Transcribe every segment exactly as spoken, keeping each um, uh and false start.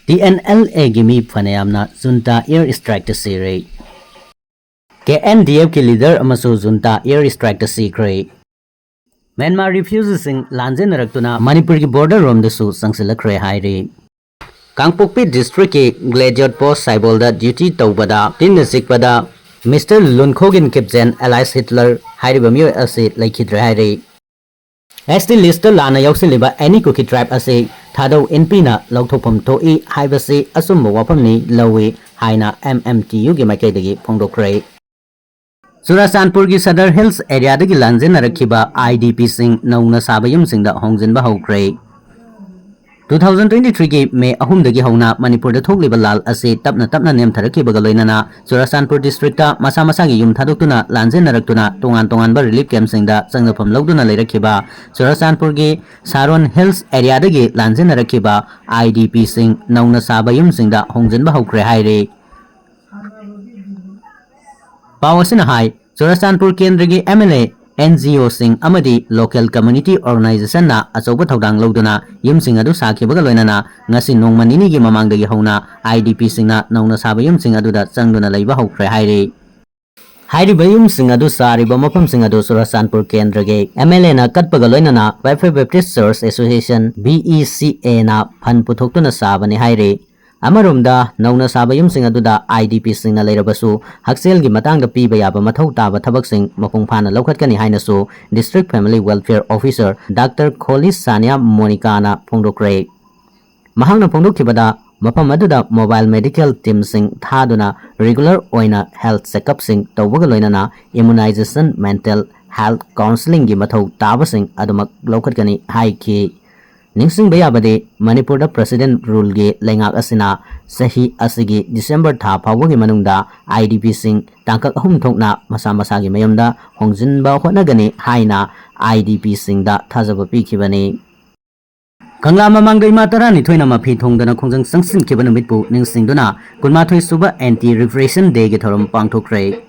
T and L ꯑꯦꯒꯤ ꯃꯤ ꯐꯅꯌꯥꯝꯅ ꯖꯨꯟꯇꯥ air ꯏꯁꯇ꯭ꯔꯥꯏꯛꯇ ꯁꯤꯔꯦ꯫ ꯀꯦ N D ꯑꯦꯐꯀꯤ leader ꯑꯃꯁꯨ ꯖꯨꯟꯇꯥ ꯑꯦꯌꯔ ꯏꯁꯇ꯭ꯔꯥꯏꯛꯇ ꯁꯤꯈ꯭ꯔꯦ꯫ ꯃ꯭ꯌꯥꯟꯃꯥꯔ ꯔꯤꯐ꯭ꯌꯨꯖꯤꯁꯤꯡ ꯂꯥꯟꯖꯦꯟꯅꯔꯛꯇꯨꯅ ꯃꯅꯤꯄꯨꯔꯒꯤ ꯕꯣꯔꯗꯔ ꯔꯣꯝꯗꯁꯨ ꯆꯪꯁꯤꯜꯂꯛꯈ꯭ꯔꯦ ꯍꯥꯏꯔꯤ꯫ ꯀꯥꯡꯄꯣꯛꯄꯤ ꯗꯤꯁꯇ꯭ꯔꯤꯛꯀꯤ ꯒ꯭ꯂꯦꯗꯤꯌꯣꯠ ꯄꯣꯁ ꯁꯥꯏꯕꯣꯜꯗ ꯗ꯭ꯌꯨꯇꯤ ꯇꯧꯕꯗ ꯇꯤꯟꯅ ꯆꯤꯛꯄꯗ ꯃꯤꯁꯇꯔ ꯂꯨꯟꯈꯣꯒꯤꯟ ꯀꯤꯞꯖꯦꯟ ꯑꯦꯂꯥꯏꯁ ꯍꯤꯠꯂꯔ ꯍꯥꯏꯔꯤꯕ ꯃꯤꯑꯣꯏ ꯑꯁꯤ ꯂꯩꯈꯤꯗ꯭ꯔꯦ ꯍꯥꯏꯔꯤ꯫ ꯑꯦꯁ ꯇꯤ ꯂꯤꯁꯇ ꯂꯥꯟꯅ ꯌꯥꯎꯁꯤꯜꯂꯤꯕ ꯑꯦꯅꯤ ꯀꯨꯀꯤ ꯇ꯭ꯔꯥꯏꯕ ꯑꯁꯤ ꯊꯥꯗꯧ ꯏꯟꯄꯤꯅ ꯂꯧꯊꯣꯛꯐꯝ ꯊꯣꯛꯏ ꯍꯥꯏꯕꯁꯤ ꯑꯆꯨꯝꯕ ꯋꯥꯐꯝꯅꯤ ꯂꯧꯏ ꯍꯥꯏꯅ ꯑꯦꯝ ꯑꯦꯝ ꯇꯤ ꯌꯨꯒꯤ ꯃꯥꯏꯀꯩꯗꯒꯤ ꯐꯣꯡꯗꯣꯛꯈ꯭ꯔꯦ꯫ ꯆꯨꯔꯥꯆꯥꯟꯄꯨꯔꯒꯤ ꯁꯗꯔ ꯍꯤꯜꯁ ꯑꯦꯔꯤꯌꯥꯗꯒꯤ ꯂꯥꯟꯖꯦꯟꯅꯔꯛꯈꯤꯕ ꯑꯥꯏ ꯗꯤ ꯄꯤꯁꯤꯡ ꯅꯧꯅ ꯁꯥꯕ ꯌꯨꯝꯁꯤꯡꯗ ꯍꯣꯡꯖꯤꯟꯕ ꯍꯧꯈ꯭ꯔꯦ꯫ ꯇꯨ ꯊꯥꯎꯖꯟ ꯇ꯭ꯋꯦꯟꯇꯤ ꯊ꯭ꯔꯤꯒꯤ ꯃꯦ ꯑꯍꯨꯝꯗꯒꯤ ꯍꯧꯅ ꯃꯅꯤꯄꯨꯔꯗ ꯊꯣꯛꯂꯤꯕ ꯂꯥꯜ ꯑꯁꯤ ꯇꯞꯅ ꯇꯞꯅ ꯅꯦꯝꯊꯔꯛꯈꯤꯕꯒ ꯂꯣꯏꯅꯅ ꯆꯨꯔꯥꯆꯥꯟꯄꯨꯔ ꯗꯤꯁꯇ꯭ꯔꯤꯛꯇ ꯃꯁꯥ ꯃꯁꯥꯒꯤ ꯌꯨꯝ ꯊꯥꯗꯣꯛꯇꯨꯅ ꯂꯥꯟꯖꯦꯟꯅꯔꯛꯇꯨꯅ ꯇꯣꯉꯥꯟ ꯇꯣꯉꯥꯟꯕ ꯔꯤꯂꯤꯐ ꯀꯦꯝꯞꯁꯤꯡꯗ ꯆꯪꯅꯐꯝ ꯂꯧꯗꯨꯅ ꯂꯩꯔꯛꯈꯤꯕ ꯆꯨꯔꯥꯆꯥꯟꯄꯨꯔꯒꯤ ꯁꯥꯔꯣꯟ ꯍꯤꯜꯁ ꯑꯦꯔꯤꯌꯥꯗꯒꯤ ꯂꯥꯟꯖꯦꯟꯅꯔꯛꯈꯤꯕ ꯑꯥꯏ ꯗꯤ ꯄꯤꯁꯤꯡ ꯅꯧꯅ ꯁꯥꯕ ꯌꯨꯝꯁꯤꯡꯗ ꯍꯣꯡꯖꯤꯟꯕ ꯍꯧꯈ꯭ꯔꯦ ꯍꯥꯏꯔꯤ꯫ ꯄꯥꯎ ꯑꯁꯤꯅ ꯍꯥꯏ, ꯆꯨꯔꯥꯆꯥꯟꯄꯨꯔ ꯀꯦꯟꯗ꯭ꯔꯒꯤ M L A, N G ꯑꯣꯁꯤꯡ ꯑꯃꯗꯤ ꯂꯣꯀꯦꯜ ꯀꯝꯃ꯭ꯌꯨꯅꯤꯇꯤ ꯑꯣꯔꯒꯅꯥꯏꯖꯦꯁꯟꯅ ꯑꯆꯧꯕ ꯊꯧꯗꯥꯡ ꯂꯧꯗꯨꯅ ꯌꯨꯝꯁꯤꯡ ꯑꯗꯨ ꯁꯥꯈꯤꯕꯒ ꯂꯣꯏꯅꯅ ꯉꯁꯤ ꯅꯣꯡꯃ ꯅꯤꯅꯤꯒꯤ ꯃꯃꯥꯡꯗꯒꯤ ꯍꯧꯅ ꯑꯥꯏ ꯗꯤ ꯄꯤꯁꯤꯡꯅ ꯅꯧꯅ ꯁꯥꯕ ꯌꯨꯝꯁꯤꯡ ꯑꯗꯨꯗ ꯆꯪꯗꯨꯅ ꯂꯩꯕ ꯍꯧꯈ꯭ꯔꯦ ꯍꯥꯏꯔꯤ꯫ ꯍꯥꯏꯔꯤꯕ ꯌꯨꯝꯁꯤꯡ ꯑꯗꯨ ꯁꯥꯔꯤꯕ ꯃꯐꯝꯁꯤꯡ ꯑꯗꯨ ꯆꯨꯔꯥꯆꯥꯟꯄꯨꯔ ꯀꯦꯟꯗ꯭ꯔꯒꯤ ꯑꯦꯝ ꯑꯦꯜ ꯑꯦꯅ ꯀꯠꯄꯒ ꯂꯣꯏꯅꯅ ꯕꯦꯐꯔ ꯕꯦꯞꯇꯤꯁ ꯆꯔꯆ ꯑꯦꯁꯣꯁꯤꯌꯦꯁꯟ, ꯕꯤ ꯏ ꯁꯤ ꯑꯦꯅ ꯐꯟ ꯄꯨꯊꯣꯛꯇꯨꯅ ꯁꯥꯕꯅꯤ ꯍꯥꯏꯔꯤ꯫ ꯑꯃꯔꯣꯝꯗ, ꯅꯧꯅ ꯁꯥꯕ ꯌꯨꯝꯁꯤꯡ ꯑꯗꯨꯗ ꯑꯥꯏ ꯗꯤ ꯄꯤꯁꯤꯡꯅ ꯂꯩꯔꯕꯁꯨ ꯍꯛꯁꯦꯜꯒꯤ ꯃꯇꯥꯡꯗ ꯄꯤꯕ ꯌꯥꯕ ꯃꯊꯧ ꯇꯥꯕ ꯊꯕꯛꯁꯤꯡ ꯃꯄꯨꯡ ꯐꯥꯅ ꯂꯧꯈꯠꯀꯅꯤ ꯍꯥꯏꯅꯁꯨ district family welfare officer doctor Kholi Saniya ꯃꯣꯅꯤꯀꯥꯅ ꯐꯣꯡꯗꯣꯛꯈ꯭ꯔꯦ꯫ ꯃꯍꯥꯛꯅ ꯐꯣꯡꯗꯣꯛꯈꯤꯕꯗ, ꯃꯐꯝ ꯑꯗꯨꯗ ꯃꯣꯕꯥꯏꯜ ꯃꯦꯗꯤꯀꯦꯜ ꯇꯤꯝꯁꯤꯡ ꯊꯥꯗꯨꯅ ꯔꯤꯒꯨꯂꯔ ꯑꯣꯏꯅ ꯍꯦꯜꯊ ꯆꯦꯛꯑꯞꯁꯤꯡ ꯇꯧꯕꯒ ꯂꯣꯏꯅꯅ ꯏꯃ꯭ꯌꯨꯅꯥꯏꯖꯦꯁꯟ, ꯃꯦꯟꯇꯦꯜ ꯍꯦꯜꯊ ꯀꯥꯎꯟꯁꯤꯂꯤꯡꯒꯤ ꯃꯊꯧ ꯇꯥꯕꯁꯤꯡ ꯑꯗꯨꯃꯛ ꯂꯧꯈꯠꯀꯅꯤ ꯍꯥꯏꯈꯤ꯫ ꯅꯤꯡꯁꯤꯡꯕ ꯌꯥꯕꯗꯤ, ꯃꯅꯤꯄꯨꯔꯗ ꯄ꯭ꯔꯦꯁꯤꯗꯦꯟꯠ ꯔꯨꯜꯒꯤ ꯂꯩꯉꯥꯛ ꯑꯁꯤꯅ ꯆꯍꯤ ꯑꯁꯤꯒꯤ ꯗꯤꯁꯦꯝꯕꯔ ꯊꯥ ꯐꯥꯎꯕꯒꯤ ꯃꯅꯨꯡꯗ ꯑꯥꯏ ꯗꯤ ꯄꯤꯁꯤꯡ ꯇꯥꯡꯀꯛ ꯑꯍꯨꯝ ꯊꯣꯛꯅ ꯃꯁꯥ ꯃꯁꯥꯒꯤ ꯃꯌꯨꯝꯗ ꯍꯣꯡꯖꯤꯟꯕ ꯍꯣꯠꯅꯒꯅꯤ ꯍꯥꯏꯅ ꯑꯥꯏ ꯗꯤ ꯄꯤꯁꯤꯡꯗ ꯊꯥꯖꯕ ꯄꯤꯈꯤꯕꯅꯤ꯫ ꯀꯪꯂꯥ ꯃꯃꯥꯡꯗ ꯏꯃꯥ ꯇꯔꯥꯅꯤꯊꯣꯏꯅ ꯃꯐꯤ ꯊꯣꯡꯗꯅ ꯈꯣꯡꯖꯪ ꯆꯪꯁꯤꯟꯈꯤꯕ ꯅꯨꯃꯤꯠꯄꯨ ꯅꯤꯡꯁꯤꯡꯗꯨꯅ ꯀꯨꯟꯃꯥꯊꯣꯏ ꯁꯨꯕ ꯑꯦꯟꯇꯤ ꯔꯤꯄ꯭ꯔꯦꯁꯟ ꯗꯦꯒꯤ ꯊꯧꯔꯝ ꯄꯥꯡꯊꯣꯛꯈ꯭ꯔꯦ꯫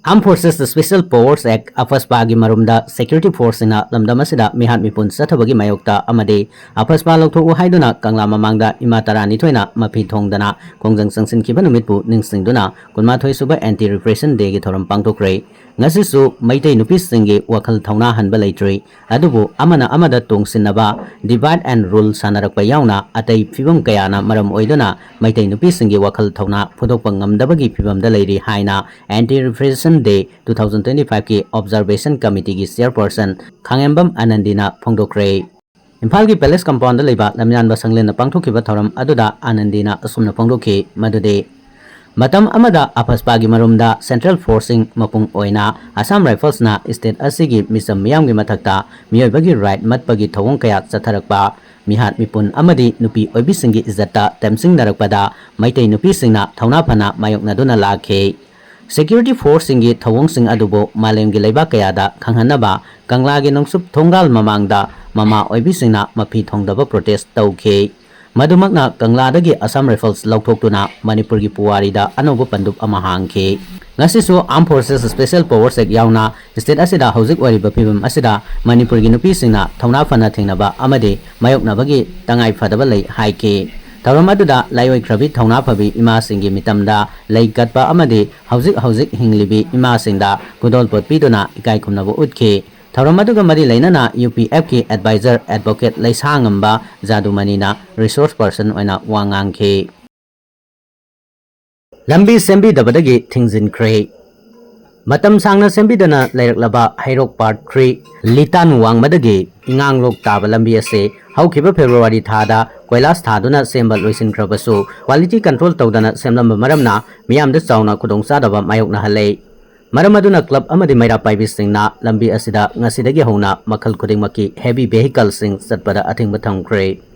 Armed Forces Special Powers Act, ꯑꯐꯁꯄꯥꯒꯤ ꯃꯔꯨꯝꯗ security forceꯁꯤꯡꯅ ꯂꯝꯗꯝ ꯑꯁꯤꯗ ꯃꯤꯍꯥꯠ ꯃꯤꯄꯨꯟ ꯆꯠꯊꯕꯒꯤ ꯃꯥꯌꯣꯛꯇ ꯑꯃꯗꯤ ꯑꯐꯁꯄꯥ ꯂꯧꯊꯣꯛꯎ ꯍꯥꯏꯗꯨꯅ ꯀꯪꯂꯥ ꯃꯃꯥꯡꯗ ꯏꯃꯥ ꯇꯔꯥꯅꯤꯊꯣꯏꯅ ꯃꯐꯤ ꯊꯣꯡꯗꯅ ꯈꯣꯡꯖꯪ ꯆꯪꯁꯤꯟꯈꯤꯕ ꯅꯨꯃꯤꯠꯄꯨ ꯅꯤꯡꯁꯤꯡꯗꯨꯅ ꯀꯨꯟꯃꯥꯊꯣꯏ ꯁꯨꯕ Anti Repression Dayꯒꯤ ꯊꯧꯔꯝ ꯄꯥꯡꯊꯣꯛꯈ꯭ꯔꯦ꯫ ꯉꯁꯤꯁꯨ ꯃꯩꯇꯩ ꯅꯨꯄꯤꯁꯤꯡꯒꯤ ꯋꯥꯈꯜ ꯊꯧꯅꯥ ꯍꯟꯕ ꯂꯩꯇ꯭ꯔꯤ꯫ ꯑꯗꯨꯕꯨ ꯑꯃꯅ ꯑꯃꯗ ꯇꯣꯡꯁꯤꯟꯅꯕ, divide and rule ꯁꯥꯟꯅꯔꯛꯄ ꯌꯥꯎꯅ ꯑꯇꯩ ꯐꯤꯕꯝ ꯀꯌꯥꯅ ꯃꯔꯝ ꯑꯣꯏꯗꯨꯅ ꯃꯩꯇꯩ ꯅꯨꯄꯤꯁꯤꯡꯒꯤ ꯋꯥꯈꯜ ꯊꯧꯅꯥ ꯐꯨꯗꯣꯛꯄ ꯉꯝꯗꯕꯒꯤ ꯐꯤꯕꯝꯗ ꯂꯩꯔꯤ ꯍꯥꯏꯅ Anti Repression Day two thousand twenty five ꯀꯤ Observation Committeeꯒꯤ chairperson ꯈꯥꯉꯦꯝꯕꯝ ꯑꯥꯅꯟꯗꯤꯅ ꯐꯣꯡꯗꯣꯛꯈ꯭ꯔꯦ꯫ ꯏꯝꯐꯥꯜꯒꯤ Palace Compoundꯗ ꯂꯩꯕ ꯂꯝꯌꯥꯟꯕ ꯁꯪꯂꯦꯟꯗ ꯄꯥꯡꯊꯣꯛꯈꯤꯕ ꯊꯧꯔꯝ ꯑꯗꯨꯗ ꯑꯥꯅꯟꯗꯤꯅ ꯑꯁꯨꯝꯅ ꯐꯣꯡꯗꯣꯛꯈꯤ ꯃꯗꯨꯗꯤ, ꯃꯇꯝ ꯑꯃꯗ ꯑꯐꯁꯄꯥꯒꯤ ꯃꯔꯨꯝꯗ Central Forceꯁꯤꯡ ꯃꯄꯨꯡ ꯑꯣꯏꯅ Assam Riflesꯅ state ꯑꯁꯤꯒꯤ ꯃꯤꯆꯝ ꯃꯤꯌꯥꯝꯒꯤ ꯃꯊꯛꯇ ꯃꯤꯑꯣꯏꯕꯒꯤ right ꯃꯠꯄꯒꯤ ꯊꯧꯑꯣꯡ ꯀꯌꯥ ꯆꯠꯊꯔꯛꯄ, ꯃꯤꯍꯥꯠ ꯃꯤꯄꯨꯟ ꯑꯃꯗꯤ ꯅꯨꯄꯤ ꯑꯣꯏꯕꯤꯁꯤꯡꯒꯤ ꯏꯖꯠꯇ ꯇꯦꯝꯁꯤꯡꯅꯔꯛꯄꯗ ꯃꯩꯇꯩ ꯅꯨꯄꯤꯁꯤꯡꯅ ꯊꯧꯅꯥ ꯐꯅ ꯃꯥꯌꯣꯛꯅꯗꯨꯅ ꯂꯥꯛꯈꯤ꯫ Security Forceꯁꯤꯡꯒꯤ ꯊꯧꯑꯣꯡꯁꯤꯡ ꯑꯗꯨꯕꯨ ꯃꯥꯂꯦꯝꯒꯤ ꯂꯩꯕꯥꯛ ꯀꯌꯥꯗ ꯈꯪꯍꯟꯅꯕ ꯀꯪꯂꯥꯒꯤ ꯅꯣꯡꯆꯨꯞ ꯊꯣꯡꯒꯥꯜ ꯃꯃꯥꯡꯗ ꯃꯃꯥ ꯑꯣꯏꯕꯤꯁꯤꯡꯅ ꯃꯐꯤ ꯊꯣꯡꯗꯕ protest ꯇꯧꯈꯤ꯫ ꯃꯗꯨꯃꯛꯅ ꯀꯪꯂꯥꯗꯒꯤ Assam Rifles ꯂꯧꯊꯣꯛꯇꯨꯅ ꯃꯅꯤꯄꯨꯔꯒꯤ ꯄꯨꯋꯥꯔꯤꯗ ꯑꯅꯧꯕ ꯄꯟꯗꯨꯞ ꯑꯃ ꯍꯥꯡꯈꯤ꯫ ꯉꯁꯤꯁꯨ Armed Forces Special Powers Act ꯌꯥꯎꯅ state ꯑꯁꯤꯗ ꯍꯧꯖꯤꯛ ꯑꯣꯏꯔꯤꯕ ꯐꯤꯕꯝ ꯑꯁꯤꯗ ꯃꯅꯤꯄꯨꯔꯒꯤ ꯅꯨꯄꯤꯁꯤꯡꯅ ꯊꯧꯅꯥ ꯐꯅ ꯊꯦꯡꯅꯕ ꯑꯃꯗꯤ ꯃꯥꯌꯣꯛꯅꯕꯒꯤ ꯇꯉꯥꯏ ꯐꯗꯕ ꯂꯩ ꯍꯥꯏꯈꯤ꯫ ꯊꯧꯔꯝ ꯑꯗꯨꯗ ꯂꯥꯏꯑꯣꯏꯈ꯭ꯔꯕꯤ ꯊꯧꯅꯥ ꯐꯕꯤ ꯏꯃꯥꯁꯤꯡꯒꯤ ꯃꯤꯇꯝꯗ ꯂꯩ ꯀꯠꯄ ꯑꯃꯗꯤ ꯍꯧꯖꯤꯛ ꯍꯧꯖꯤꯛ ꯍꯤꯡꯂꯤꯕꯤ ꯏꯃꯥꯁꯤꯡꯗ ꯈꯨꯗꯣꯜꯄꯣꯠ ꯄꯤꯗꯨꯅ ꯏꯀꯥꯏ ꯈꯨꯝꯅꯕ ꯎꯠꯈꯤ꯫ ꯊꯧꯔꯝ ꯑꯗꯨꯒ ꯃꯔꯤ ꯂꯩꯅꯅ UPFꯀꯤ advisor advocate ꯂꯩꯁꯥꯉꯝꯕ ꯖꯥꯗꯨꯃꯅꯤꯅ resource person ꯑꯣꯏꯅ ꯋꯥ ꯉꯥꯡꯈꯤ꯫ ꯂꯝꯕꯤ ꯁꯦꯝꯕꯤꯗꯕꯗꯒꯤ ꯊꯤꯡꯖꯤꯟꯈ꯭ꯔꯦ꯫ ꯃꯇꯝ ꯁꯥꯡꯅ ꯁꯦꯝꯕꯤꯗꯅ ꯂꯩꯔꯛꯂꯕ ꯍꯩꯔꯣꯛ Part three ꯂꯤꯇꯥꯟ ꯋꯥꯡꯃꯗꯒꯤ ꯏꯉꯥꯡꯂꯣꯛ ꯇꯥꯕ ꯂꯝꯕꯤ ꯑꯁꯤ ꯍꯧꯈꯤꯕ February ꯊꯥꯗ ꯀꯣꯏꯂꯥꯁ ꯊꯥꯗꯨꯅ ꯁꯦꯝꯕ ꯂꯣꯏꯁꯤꯟꯈ꯭ꯔꯕꯁꯨ quality control ꯇꯧꯗꯅ ꯁꯦꯝꯂꯝꯕ ꯃꯔꯝꯅ ꯃꯤꯌꯥꯝꯗ ꯆꯥꯎꯅ ꯈꯨꯗꯣꯡꯆꯥꯗꯕ ꯃꯥꯌꯣꯛꯅꯍꯜꯂꯦ꯫ ꯃꯔꯝ ꯑꯗꯨꯅ club ꯑꯃꯗꯤ ꯃꯩꯔꯥ ꯄꯥꯏꯕꯤꯁꯤꯡꯅ ꯂꯝꯕꯤ ꯑꯁꯤꯗ ꯉꯁꯤꯗꯒꯤ ꯍꯧꯅ ꯃꯈꯜ ꯈꯨꯗꯤꯡꯃꯛꯀꯤ heavy vehicleꯁꯤꯡ ꯆꯠꯄꯗ ꯑꯊꯤꯡꯕ ꯊꯝꯈ꯭ꯔꯦ꯫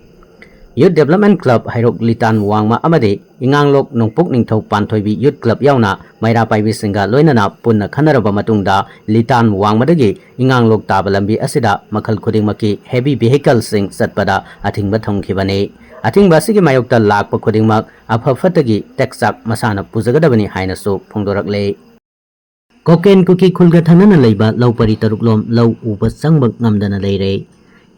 Youth Development Club ꯍꯩꯔꯣꯛ ꯂꯤꯇꯥꯟ ꯋꯥꯡꯃ ꯑꯃꯗꯤ ꯏꯉꯥꯡꯂꯣꯛ ꯅꯣꯡꯄꯣꯛ ꯅꯤꯡꯊꯧ ꯄꯥꯟꯊꯣꯏꯕꯤ Youth Club ꯌꯥꯎꯅ ꯃꯩꯔꯥ ꯄꯥꯏꯕꯤꯁꯤꯡꯒ ꯂꯣꯏꯅꯅ ꯄꯨꯟꯅ ꯈꯟꯅꯔꯕ ꯃꯇꯨꯡꯗ ꯂꯤꯇꯥꯟ ꯋꯥꯡꯃꯗꯒꯤ ꯏꯉꯥꯡꯂꯣꯛ ꯇꯥꯕ ꯂꯝꯕꯤ ꯑꯁꯤꯗ ꯃꯈꯜ ꯈꯨꯗꯤꯡꯃꯛꯀꯤ heavy vehicleꯁꯤꯡ ꯆꯠꯄꯗ ꯑꯊꯤꯡꯕ ꯊꯝꯈꯤꯕꯅꯤ꯫ ꯑꯊꯤꯡꯕ ꯑꯁꯤꯒꯤ ꯃꯥꯌꯣꯛꯇ ꯂꯥꯛꯄ ꯈꯨꯗꯤꯡꯃꯛ ꯑꯐ ꯐꯠꯇꯒꯤ ꯇꯦꯛꯆꯥꯛ ꯃꯁꯥꯅ ꯄꯨꯖꯒꯗꯕꯅꯤ ꯍꯥꯏꯅꯁꯨ ꯐꯣꯡꯗꯣꯔꯛꯂꯦ꯫ ꯀꯣꯀꯦꯟ ꯀꯨꯀꯤ ꯈꯨꯜꯒ ꯊꯪꯅꯅ ꯂꯩꯕ ꯂꯧ ꯄꯔꯤ ꯇꯔꯨꯛꯂꯣꯝ ꯂꯧ ꯎꯕ ꯆꯪꯕ ꯉꯝꯗꯅ ꯂꯩꯔꯦ꯫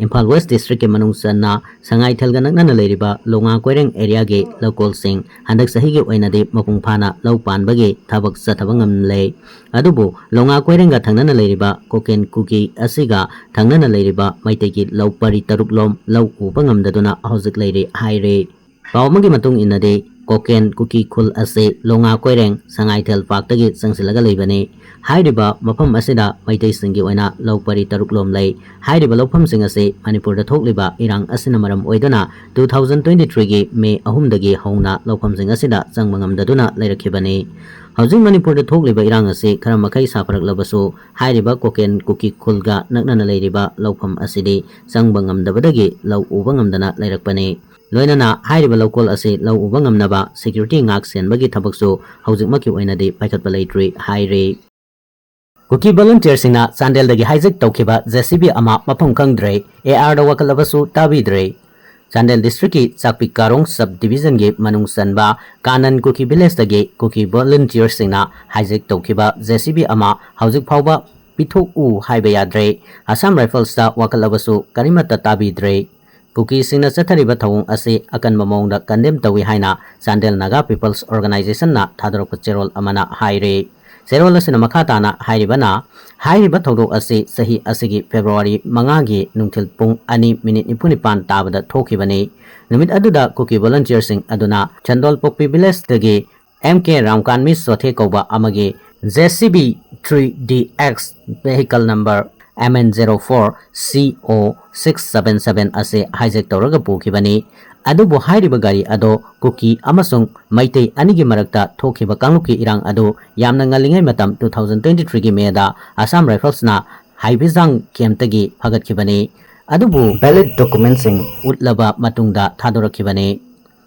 ꯏꯝꯐꯥꯜ ꯋꯦꯁ ꯗꯤꯁꯇ꯭ꯔꯤꯛꯀꯤ ꯃꯅꯨꯡ ꯆꯟꯅ ꯁꯉꯥꯏꯊꯦꯜꯒ ꯅꯛꯅꯅ ꯂꯩꯔꯤꯕ ꯂꯣꯉꯥ ꯀꯣꯏꯔꯦꯡ ꯑꯦꯔꯤꯌꯥꯒꯤ ꯂꯧꯀꯣꯜꯁꯤꯡ ꯍꯟꯗꯛ ꯆꯍꯤꯒꯤ ꯑꯣꯏꯅꯗꯤ ꯃꯄꯨꯡ ꯐꯥꯅ ꯂꯧ ꯄꯥꯟꯕꯒꯤ ꯊꯕꯛ ꯆꯠꯊꯕ ꯉꯝꯂꯦ꯫ ꯑꯗꯨꯕꯨ ꯂꯣꯉꯥ ꯀꯣꯏꯔꯦꯡꯒ ꯊꯪꯅꯅ ꯂꯩꯔꯤꯕ ꯀꯣꯀꯦꯟ ꯀꯨꯀꯤ ꯑꯁꯤꯒ ꯊꯪꯅꯅ ꯂꯩꯔꯤꯕ ꯃꯩꯇꯩꯒꯤ ꯂꯧ ꯄꯔꯤ ꯇꯔꯨꯛꯂꯣꯝ ꯂꯧ ꯎꯕ ꯉꯝꯗꯗꯨꯅ ꯍꯧꯖꯤꯛ ꯂꯩꯔꯤ ꯍꯥꯏꯔꯤ꯫ ꯄꯥꯎ ꯑꯃꯒꯤ ꯃꯇꯨꯡ ꯏꯟꯅꯗꯤ, ꯀꯣꯀꯦꯟ ꯀꯨꯀꯤ ꯈꯨꯜ ꯑꯁꯤ ꯂꯣꯉꯥ ꯀꯣꯏꯔꯦꯡ ꯁꯉꯥꯏꯊꯦꯜ ꯄꯥꯛꯇꯒꯤ ꯆꯪꯁꯤꯜꯂꯒ ꯂꯩꯕꯅꯤ꯫ ꯍꯥꯏꯔꯤꯕ ꯃꯐꯝ ꯑꯁꯤꯗ ꯃꯩꯇꯩꯁꯤꯡꯒꯤ ꯑꯣꯏꯅ ꯂꯧ ꯄꯔꯤ ꯇꯔꯨꯛ ꯂꯣꯝ ꯂꯩ꯫ ꯍꯥꯏꯔꯤꯕ ꯂꯧꯐꯝꯁꯤꯡ ꯑꯁꯤ ꯃꯅꯤꯄꯨꯔꯗ ꯊꯣꯛꯂꯤꯕ ꯏꯔꯥꯡ ꯑꯁꯤꯅ ꯃꯔꯝ ꯑꯣꯏꯗꯨꯅ two thousand twenty three ꯒꯤ ꯃꯦ ꯑꯍꯨꯝꯗꯒꯤ ꯍꯧꯅ ꯂꯧꯐꯝꯁꯤꯡ ꯑꯁꯤꯗ ꯆꯪꯕ ꯉꯝꯗꯗꯨꯅ ꯂꯩꯔꯛꯈꯤꯕꯅꯤ꯫ ꯍꯧꯖꯤꯛ ꯃꯅꯤꯄꯨꯔꯗ ꯊꯣꯛꯂꯤꯕ ꯏꯔꯥꯡ ꯑꯁꯤ ꯈꯔ ꯃꯈꯩ ꯁꯥꯐꯔꯛꯂꯕꯁꯨ, ꯍꯥꯏꯔꯤꯕ ꯀꯣꯀꯦꯟ ꯀꯨꯀꯤ ꯈꯨꯜꯒ ꯅꯛꯅꯅ ꯂꯩꯔꯤꯕ ꯂꯧꯐꯝ ꯑꯁꯤꯗꯤ ꯆꯪꯕ ꯉꯝꯗꯕꯗꯒꯤ ꯂꯧ ꯎꯕ ꯉꯝꯗꯅ ꯂꯩꯔꯛꯄꯅꯤ꯫ ꯂꯣꯏꯅꯅ ꯍꯥꯏꯔꯤꯕ ꯂꯧꯀꯣꯜ ꯑꯁꯤ ꯂꯧ ꯎꯕ ꯉꯝꯅꯕ ꯁꯦꯀ꯭ꯌꯨꯔꯤꯇꯤ ꯉꯥꯛ ꯁꯦꯟꯕꯒꯤ ꯊꯕꯛꯁꯨ ꯍꯧꯖꯤꯛꯃꯛꯀꯤ ꯑꯣꯏꯅꯗꯤ ꯄꯥꯏꯈꯠꯄ ꯂꯩꯇ꯭ꯔꯤ ꯍꯥꯏꯔꯤ꯫ ꯀꯨꯀꯤ ꯚꯣꯂꯨꯟꯇꯤꯌꯔꯁꯤꯡꯅ ꯆꯥꯟꯗꯦꯜꯗꯒꯤ ꯍꯥꯏꯖꯦꯛ ꯇꯧꯈꯤꯕ ꯖꯦ ꯁꯤ ꯕꯤ ꯑꯃ ꯃꯐꯝ ꯈꯪꯗ꯭ꯔꯦ, ꯑꯦ ꯑꯥꯔꯗ ꯋꯥꯀꯠꯂꯕꯁꯨ ꯇꯥꯕꯤꯗ꯭ꯔꯦ꯫ ꯆꯥꯟꯗꯦꯜ ꯗꯤꯁꯇ꯭ꯔꯤꯛꯀꯤ ꯆꯥꯛꯄꯤ ꯀꯥꯔꯣꯡ ꯁꯕ ꯗꯤꯕꯤꯖꯟꯒꯤ ꯃꯅꯨꯡ ꯆꯟꯕ ꯀꯥꯅꯟ ꯀꯨꯀꯤ ꯚꯤꯂꯦꯖꯇꯒꯤ ꯀꯨꯀꯤ ꯚꯣꯂꯨꯟꯇꯤꯌꯔꯁꯤꯡꯅ ꯍꯥꯏꯖꯦꯛ ꯇꯧꯈꯤꯕ ꯖꯦ ꯁꯤ ꯕꯤ ꯑꯃ ꯍꯧꯖꯤꯛ ꯐꯥꯎꯕ ꯄꯤꯊꯣꯛꯎ ꯍꯥꯏꯕ ꯌꯥꯗ꯭ꯔꯦ꯫ ꯑꯁꯥꯝ ꯔꯥꯏꯐꯜꯁꯇ ꯋꯥꯀꯠꯂꯕꯁꯨ ꯀꯔꯤꯃꯠꯇ ꯇꯥꯕꯤꯗ꯭ꯔꯦ꯫ ꯀꯨꯀꯤꯁꯤꯡꯅ ꯆꯠꯊꯔꯤꯕ ꯊꯧꯑꯣꯡ ꯑꯁꯤ ꯑꯀꯟꯕ ꯃꯑꯣꯡꯗ ꯀꯟꯗꯦꯝ ꯇꯧꯏ ꯍꯥꯏꯅ ꯆꯥꯟꯗꯦꯜ ꯅꯥꯒꯥ ꯄꯤꯄꯜꯁ ꯑꯣꯔꯒꯅꯥꯏꯖꯦꯁꯟꯅ ꯊꯥꯗꯣꯔꯛꯄ ꯆꯦꯔꯣꯜ ꯑꯃꯅ ꯍꯥꯏꯔꯤ꯫ ꯆꯦꯔꯣꯜ ꯑꯁꯤꯅ ꯃꯈꯥ ꯇꯥꯅ ꯍꯥꯏꯔꯤꯕꯅ, ꯍꯥꯏꯔꯤꯕ ꯊꯧꯗꯣꯛ ꯑꯁꯤ ꯆꯍꯤ ꯑꯁꯤꯒꯤ ꯐꯦꯕ꯭ꯔꯨꯋꯥꯔꯤ ꯃꯉꯥꯒꯤ ꯅꯨꯡꯊꯤꯜ ꯄꯨꯡ ꯑꯅꯤ ꯃꯤꯅꯤꯠ ꯅꯤꯐꯨ ꯅꯤꯄꯥꯟ ꯇꯥꯕꯗ ꯊꯣꯛꯈꯤꯕꯅꯤ꯫ ꯅꯨꯃꯤꯠ ꯑꯗꯨꯗ ꯀꯨꯀꯤ ꯚꯣꯂꯨꯟꯇꯤꯌꯔꯁꯤꯡ ꯑꯗꯨꯅ ꯁꯟꯗꯣꯜꯄꯣꯛꯄꯤ ꯚꯤꯂꯦꯖꯇꯒꯤ ꯑꯦꯝ ꯀꯦ ꯔꯥꯝꯀꯥꯟꯃꯤ ꯆꯣꯊꯦ ꯀꯧꯕ ꯑꯃꯒꯤ J C B three D X vehicle number M N zero four C O six seven seven ꯑꯁꯤ ꯍꯥꯏꯖꯦꯛ ꯇꯧꯔꯒ ꯄꯨꯈꯤꯕꯅꯤ꯫ ꯑꯗꯨꯕꯨ ꯍꯥꯏꯔꯤꯕ ꯒꯥꯔꯤ ꯑꯗꯣ ꯀꯨꯀꯤ ꯑꯃꯁꯨꯡ ꯃꯩꯇꯩ ꯑꯅꯤꯒꯤ ꯃꯔꯛꯇ ꯊꯣꯛꯈꯤꯕ ꯀꯥꯡꯂꯨꯞꯀꯤ ꯏꯔꯥꯡ ꯑꯗꯨ ꯌꯥꯝꯅ ꯉꯜꯂꯤꯉꯩ ꯃꯇꯝ two thousand twenty three ꯒꯤ ꯃꯦꯗ ꯑꯁꯥꯝ ꯔꯥꯏꯐꯜꯁꯅ ꯍꯥꯏꯕꯤꯖꯥꯡ ꯀꯦꯝꯞꯇꯒꯤ ꯐꯒꯠꯈꯤꯕꯅꯤ꯫ ꯑꯗꯨꯕꯨ valid document ꯁꯤꯡ ꯎꯠꯂꯕ ꯃꯇꯨꯡꯗ ꯊꯥꯗꯣꯔꯛꯈꯤꯕꯅꯤ꯫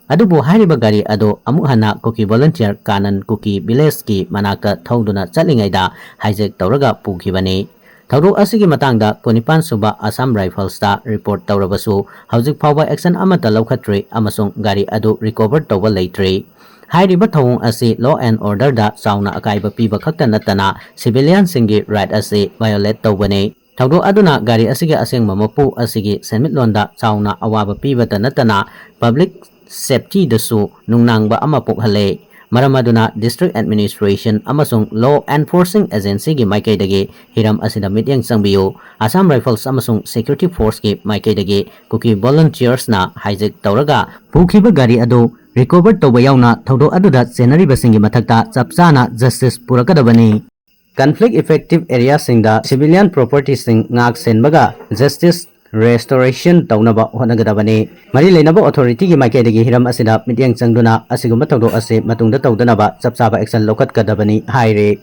ꯑꯗꯨꯕꯨ ꯍꯥꯏꯔꯤꯕ ꯒꯥꯔꯤ ꯑꯗꯨ ꯑꯃꯨꯛ ꯍꯟꯅ ꯀꯨꯀꯤ ꯚꯣꯂꯨꯟꯇꯤꯌꯔ ꯀꯥꯅꯟ ꯀꯨꯀꯤ ꯚꯤꯂꯦꯖꯀꯤ ꯃꯅꯥꯛꯇ ꯊꯧꯗꯨꯅ ꯆꯠꯂꯤꯉꯩꯗ ꯍꯥꯏꯖꯦꯛ ꯇꯧꯔꯒ ꯄꯨꯈꯤꯕꯅꯤ꯫ ꯊꯧꯗꯣꯛ ꯑꯁꯤꯒꯤ ꯃꯇꯥꯡꯗ ꯀꯨꯟꯅꯤꯄꯥꯟ ꯁꯨꯕ ꯑꯁꯥꯝ ꯔꯥꯏꯐꯜꯁꯇ ꯔꯤꯄꯣꯔꯠ ꯇꯧꯔꯕꯁꯨ ꯍꯧꯖꯤꯛ ꯐꯥꯎꯕ ꯑꯦꯛꯁꯟ ꯑꯃꯠꯇ ꯂꯧꯈꯠꯇ꯭ꯔꯤ ꯑꯃꯁꯨꯡ ꯒꯥꯔꯤ ꯑꯗꯨ ꯔꯤꯀꯣꯚꯔ ꯇꯧꯕ ꯂꯩꯇ꯭ꯔꯤ꯫ ꯍꯥꯏꯔꯤꯕ ꯊꯧꯑꯣꯡ ꯑꯁꯤ law and orderꯗ ꯆꯥꯎꯅ ꯑꯀꯥꯏꯕ ꯄꯤꯕ ꯈꯛꯇ ꯅꯠꯇꯅ civilianꯁꯤꯡꯒꯤ right ꯑꯁꯤ violate ꯇꯧꯕꯅꯤ꯫ ꯊꯧꯗꯣꯛ ꯑꯗꯨꯅ ꯒꯥꯔꯤ ꯑꯁꯤꯒꯤ ꯑꯁꯦꯡꯕ ꯃꯄꯨ ꯑꯁꯤꯒꯤ ꯁꯦꯟꯃꯤꯠꯂꯣꯟꯗ ꯆꯥꯎꯅ ꯑꯋꯥꯕ ꯄꯤꯕꯇ ꯅꯠꯇꯅ public safetyꯗꯁꯨ ꯅꯨꯡꯅꯥꯡꯕ ꯑꯃ ꯄꯣꯛꯍꯜꯂꯦ꯫ ꯃꯔꯝ ꯑꯗꯨꯅ district administration ꯑꯃꯁꯨꯡ law enforcing agencyꯒꯤ ꯃꯥꯏꯀꯩꯗꯒꯤ ꯍꯤꯔꯝ ꯑꯁꯤꯗ ꯃꯤꯠꯌꯦꯡ ꯆꯪꯕꯤꯌꯨ꯫ Assam Rifles ꯑꯃꯁꯨꯡ security forceꯀꯤ ꯃꯥꯏꯀꯩꯗꯒꯤ ꯀꯨꯀꯤ volunteersꯅ hijack ꯇꯧꯔꯒ ꯄꯨꯈꯤꯕ ꯒꯥꯔꯤ ꯑꯗꯨ recover ꯇꯧꯕ ꯌꯥꯎꯅ ꯊꯧꯗꯣꯛ ꯑꯗꯨꯗ ꯆꯦꯟꯅꯔꯤꯕꯁꯤꯡꯒꯤ ꯃꯊꯛꯇ ꯆꯞ ꯆꯥꯅ justice ꯄꯨꯔꯛꯀꯗꯕꯅꯤ꯫ Conflict affected areaꯁꯤꯡꯗ civilian propertyꯁꯤꯡ ꯉꯥꯛ ꯁꯦꯟꯕꯒ justice restoration ꯇꯧꯅꯕ ꯍꯣꯠꯅꯒꯗꯕꯅꯤ꯫ ꯃꯔꯤ ꯂꯩꯅꯕ authorityꯒꯤ ꯃꯥꯏꯀꯩꯗꯒꯤ ꯍꯤꯔꯝ ꯑꯁꯤꯗ ꯃꯤꯠꯌꯦꯡ ꯆꯪꯗꯨꯅ ꯑꯁꯤꯒꯨꯝꯕ ꯊꯧꯗꯣꯛ ꯑꯁꯤ ꯃꯇꯨꯡꯗ ꯇꯧꯗꯅꯕ ꯆꯞ ꯆꯥꯕ action ꯂꯧꯈꯠꯀꯗꯕꯅꯤ ꯍꯥꯏꯔꯤ꯫